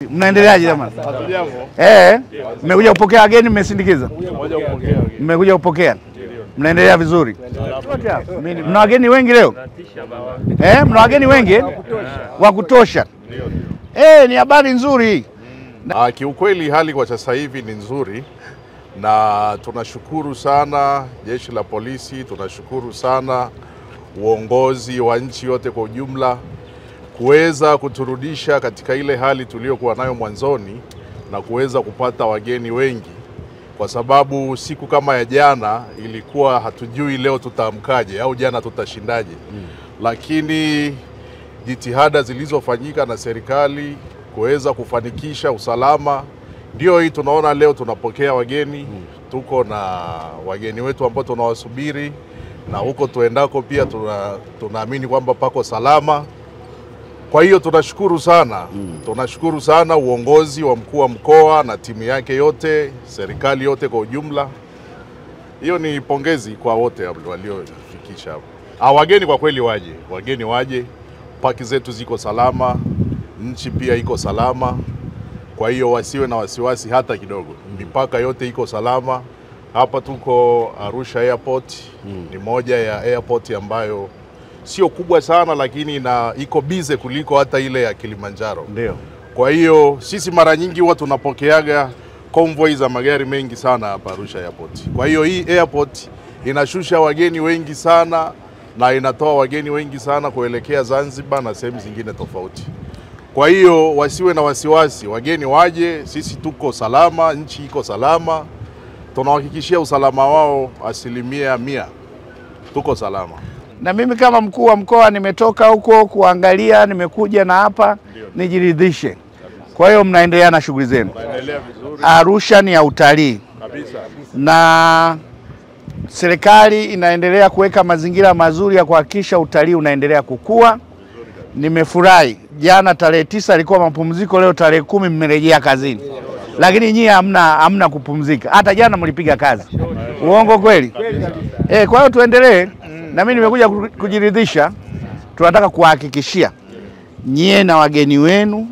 Mnaendeleaje jamani? Mmekuja kupokea wageni, mmesindikiza? Mmekuja kupokea? Mnaendelea vizuri? Mna wageni wengi leo? Mna wageni wengi wa kutosha? Ni habari nzuri. Kiukweli hali kwa sasa hivi ni nzuri na tunashukuru sana jeshi la polisi, tunashukuru sana uongozi wa nchi yote kwa ujumla kuweza kuturudisha katika ile hali tuliyokuwa nayo mwanzoni na kuweza kupata wageni wengi, kwa sababu siku kama ya jana ilikuwa hatujui leo tutaamkaje au jana tutashindaje. Lakini jitihada zilizofanyika na serikali kuweza kufanikisha usalama ndio hii tunaona leo tunapokea wageni. Tuko na wageni wetu ambao tunawasubiri na huko tuendako pia tunaamini kwamba pako salama. Kwa hiyo tunashukuru sana. Tunashukuru sana uongozi wa mkuu wa mkoa na timu yake yote, serikali yote kwa ujumla. Hiyo ni pongezi kwa wote waliofikisha hapo. Wageni kwa kweli waje, wageni waje. Paki zetu ziko salama, nchi pia iko salama. Kwa hiyo wasiwe na wasiwasi hata kidogo. Mipaka yote iko salama. Hapa tuko Arusha Airport, ni moja ya airport ambayo sio kubwa sana lakini na iko bize kuliko hata ile ya Kilimanjaro. Ndio. Kwa hiyo sisi mara nyingi huwa tunapokeaga convoy za magari mengi sana hapa Arusha Airport. Kwa hiyo hii airport inashusha wageni wengi sana na inatoa wageni wengi sana kuelekea Zanzibar na sehemu zingine tofauti. Kwa hiyo wasiwe na wasiwasi, wageni waje, sisi tuko salama, nchi iko salama. Tunahakikishia usalama wao 100%. Tuko salama. Na mimi kama mkuu wa mkoa nimetoka huko kuangalia, nimekuja na hapa nijiridhishe. Kwa hiyo mnaendelea na shughuli zenu. Arusha ni ya utalii kabisa. Na serikali inaendelea kuweka mazingira mazuri ya kuhakikisha utalii unaendelea kukua. Nimefurahi. Jana tarehe 9 ilikuwa mapumziko, leo tarehe 10 mmerejea kazini. Lakini nyinyi hamna kupumzika. Hata jana mlipiga kazi. Uongo kweli? Kwa hiyo tuendelee. Na mimi nimekuja kujiridhisha. Tunataka kuhakikishia nyie na wageni wenu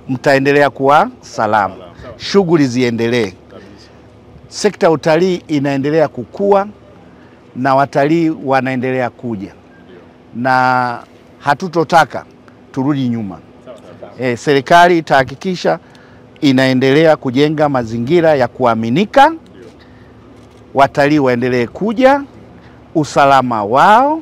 mtaendelea kuwa salama. Shughuli ziendelee. Sekta ya utalii inaendelea kukua na watalii wanaendelea kuja. Na hatutotaka turudi nyuma. Serikali itahakikisha inaendelea kujenga mazingira ya kuaminika. Watalii waendelee kuja, usalama wao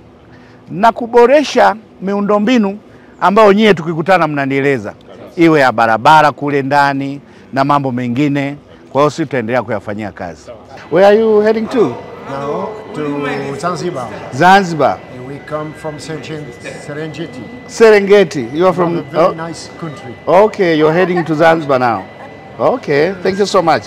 na kuboresha miundombinu ambayo nyie tukikutana mnanieleza, iwe ya barabara kule ndani na mambo mengine. Kwa hiyo sisi tutaendelea kuyafanyia kazi. Where are you heading to? Now to Zanzibar. Zanzibar. We come from Serengeti. Serengeti. You are from a very nice country. Okay, you're heading to Zanzibar now. Okay, thank you so much.